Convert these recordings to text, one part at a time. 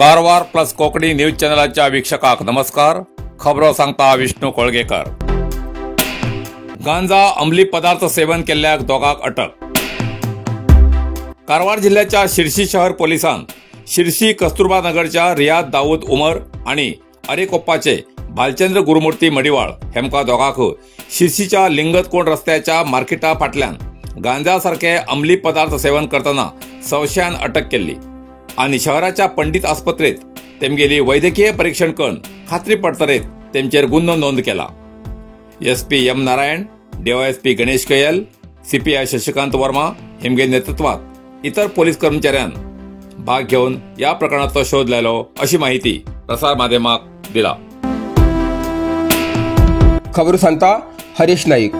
Karwar plus Konkani news चॅनलाच्या वीक्षकांक नमस्कार. खबरो सांगता विष्णू कोळगेकर. गांजा अंमली पदार्थ सेवन केल्ल्याक दोगांक अटक. कारवार जिल्ह्याच्या शिरशी शहर पोलिसान शिरशी कस्तुरबा नगरच्या रियाद दाऊद उमर आणि अरेकोप्पाचे भालचंद्र गुरुमूर्ती मडिवाळ हेमका दोगांक शिरशीच्या लिंगतकोण रस्त्याच्या मार्केटा फाटल्यान गांजा सारखे अंमली पदार्थ सेवन करतना संशयान अटक केल्ली आनी शहराच्या पंडित आस्पत्रेत तेमगेली वैद्यकीय परीक्षण करून खात्री पडतरेत तेमचेर गुन्हो नोंद केला. SP M Narayan, DYSP Ganesh Kayal, CPI Shashikant Verma हेमगे नेतृत्वात इतर पोलीस कर्मचाऱ्यान भाग घेवन ह्या प्रकरणाचो शोध लायलो अशी माहिती प्रसार माध्यमाक दिला. खबर सांगता हरीश नाईक.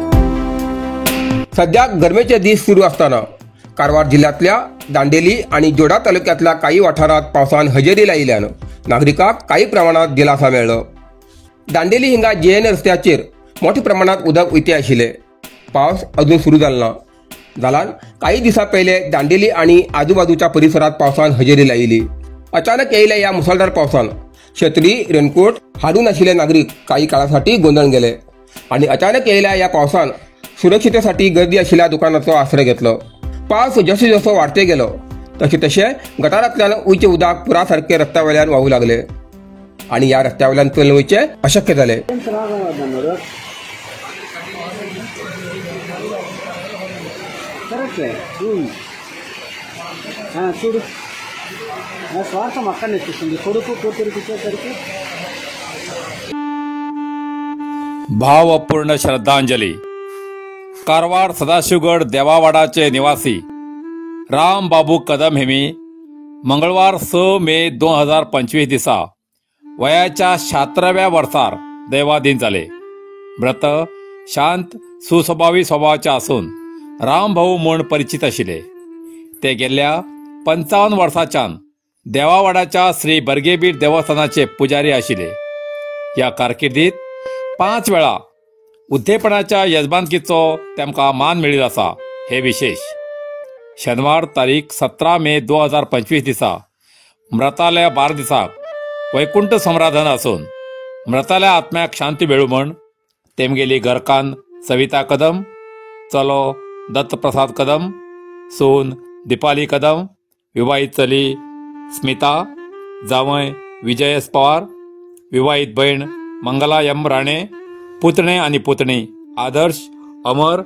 सध्या गरमेचे दीस सुरू असताना कारवार जिल्ह्यातल्या दांडेली आणि जोडा तालुक्यातल्या काही वाठारात पावसान हजेरी लायिल्ल्यान नागरिकांक काही प्रमाणात दिलासा मेळ्ळो. दांडेली हिंगा जेएन रस्त्याचेर मोठ्या प्रमाणात उदक वयते आशिल्ले. पावस अजून सुरू जालो ना जाल्यार काही दिसां पयले दांडेली आणि आजूबाजूच्या परिसरात पावसान हजेरी लायिल्ली. अचानक येयिल्ल्या ह्या मुसळधार पावसान छत्री रेनकोट हाडून नाशिल्ले नागरीक काही काळासाठी गोंदळ गेले आणि अचानक येयिल्ल्या ह्या पावसान सुरक्षितेसाठी गर्दी आशिल्ल्या दुकानाचो आश्रय घेतलो. पावस जसो जसो वाडते गेलो तशे तशे गटारांतल्यान वयचे उदक पुरा सारखे रस्त्या वयल्यान व्हांवू लागले आणि ह्या रस्त्या वयल्यान चलून वयचे अशक्य जाले. भावपूर्ण श्रद्धांजली. कारवार सदाशिवगड देवावाडाचे निवासी राम बाबू कदम हेमी मंगळवार 6 मे 2025 दिसा वयाच्या 76व्या वर्सार दैवाधीन जाले. व्रत शांत सुस्वभावी स्वभावाचे आसून रामभाऊ म्हूण परिचित आशिल्ले. ते गेल्ल्या 55 वर्सांच्यान देवावाडाच्या श्री बर्गेबीर देवस्थानाचे पुजारी आशिल्ले. ह्या कारकिर्दीत 5 वेळा उद्देपणाच्या यजमानकीचो तेमकां मान मेळिल्लो आसा हे विशेष. शेनवार तारीख 17 मे 2025 दिसा मृताल्या 12 दिसाक वैकुंठ समराधन आसून मृताल्या आत्म्याक शांती मेळूं म्हण तेमगेली घरकान्न सविता कदम, चलो दत्तप्रसाद कदम, सून दीपाली कदम, विवाहित चली स्मिता, जावंय विजय एस पवार, विवाहित भयण मंगला एम राणे, पुतणे आणि पुतणी आदर्श, अमर,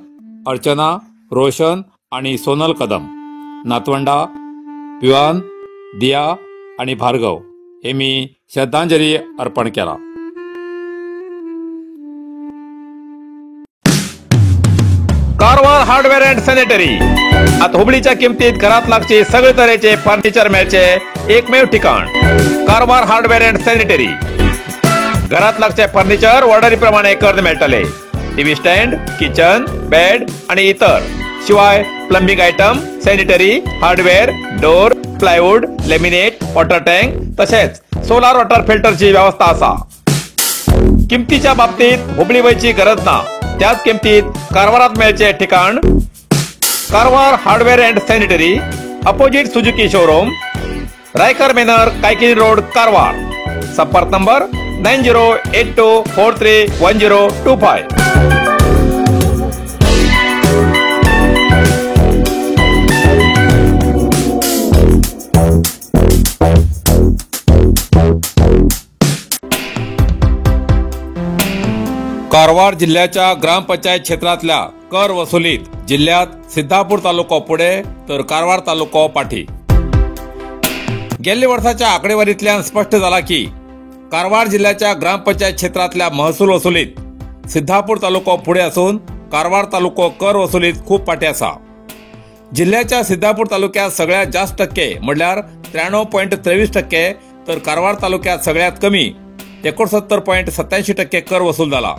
अर्चना, रोशन आणि सोनल कदम, नातवंडा विवान, दिया आणि भार्गव हे मी श्रद्धांजली अर्पण केला. कारवार हार्डवेअर अँड सॅनिटरी आता हुबळीच्या किमतीत घरात लागचे सगळे तरेचे फर्निचर मेळचे एकमेव ठिकाण कारवार हार्डवेअर अँड सॅनिटरी. घरात लागचे फर्निचर ऑर्डरी प्रमाणे करून मेळटले. टीव्ही स्टँड, किचन, बेड आणि इतर शिवाय plumbing item, sanitary, hardware, door, plywood, laminate, water tank तसेच सोलार वॉटर फिल्टरची व्यवस्था असा. किमतीच्या बाबतीत हुबळी वयची गरज ना, त्याच किमतीत कारवारात मेळचे ठिकाण Karwar hardware and sanitary, opposite Suzuki showroom, Raikar manor, Kaikini road, Karwar. संपर्क नंबर 9082431025. कारवार जिल्ह्याच्या ग्रामपंचायत क्षेत्रातल्या कर वसुलीत जिल्ह्यात सिद्धापूर तालुको पुढे तर कारवार तालुको पाठी. गेल्या वर्षाच्या आकडेवारीतल्यान स्पष्ट झाला की कारवार जिल्ह्याच्या ग्रामपंचायत क्षेत्रातल्या महसूल वसुलीत सिद्धापूर तालुको पुढे असून कारवार तालुको कर वसुलीत खूप पाठी असा. जिल्ह्याच्या सिद्धापूर तालुक्यात सगळ्यात जास्त टक्के म्हटल्यार 93.23% तर कारवार तालुक्यात सगळ्यात कमी 69.87% कर वसूल झाला.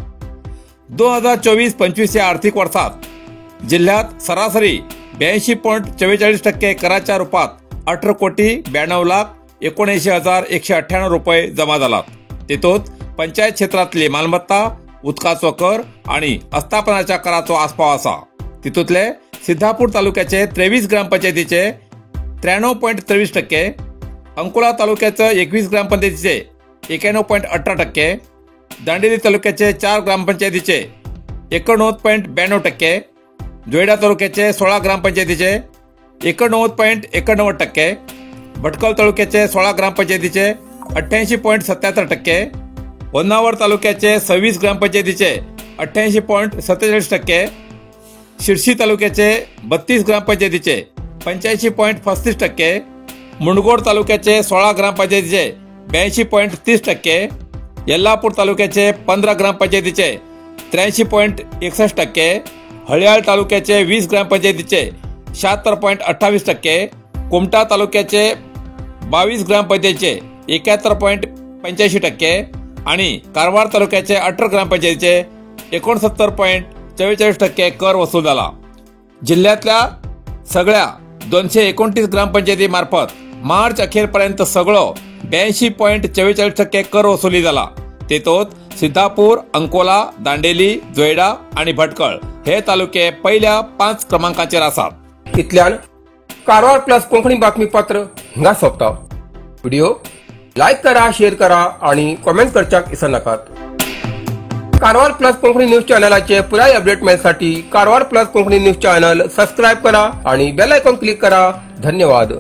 2024-25 या आर्थिक वर्षात जिल्ह्यात सरासरी 82.44% कराच्या रूपात 18,92,79,198 रुपये जमा झाला. तेतूत पंचायत क्षेत्रातली मालमत्ता, उदकाचो कर आणि आस्थापनाच्या कराचो आस्पाव आसा. तितूंतले सिद्धापूर तालुक्याचे 23 ग्रामपंचायतीचे 93.23%, अंकोला तालुक्याचं 21 ग्रामपंचायतीचे 91.18%, दांडेली तालुक्याचे 4 ग्रामपंचायतीचे 89.92%, जोयडा तालुक्याचे 16 ग्रामपंचायतीचे 89.89%, भटकल तालुक्याचे 16 ग्रामपंचायतीचे 88.77%, होन्नावर तालुक्याचे 26 ग्रामपंचायतीचे 88.47%, शिर्शी तालुक्याचे 32 ग्रामपंचायतीचे 85.35%, मुंडगोड तालुक्याचे 16 ग्रामपंचायतीचे 82.30%, येल्लापूर तालुक्याचे 15 ग्रामपंचायतीचे 83.61%, हळयाळ तालुक्याचे 20 ग्रामपंचायतीचे 76.28%, कुमठा तालुक्याचे 22 ग्रामपंचायतीचे 71.85% आणि कारवार तालुक्याचे 18 ग्रामपंचायतीचे 69.44% कर वसूल झाला. जिल्ह्यातल्या सगळ्या 229 ग्रामपंचायतीमार्फत मार्च अखेरपर्यंत सगळं 82.44% कर वसुली झाला. तेतोत सिद्धापूर, अंकोला, दांडेली, जोयडा आणि भटकळ हे तालुके पहिल्या 5 क्रमांकाचेर आसात. इतल्यान कारवार प्लस कोंकणी बातमीपत्र हिंगा सोंपता. व्हिडिओ लायक करा, शेअर करा आणि कॉमेंट करच्याक विसरनाकात. कारवार प्लस कोंकणी न्यूज चॅनलाचे पुराय update मेळसाठी Karwar plus Konkani news channel subscribe करा आणि बेल आयकॉन क्लिक करा. धन्यवाद.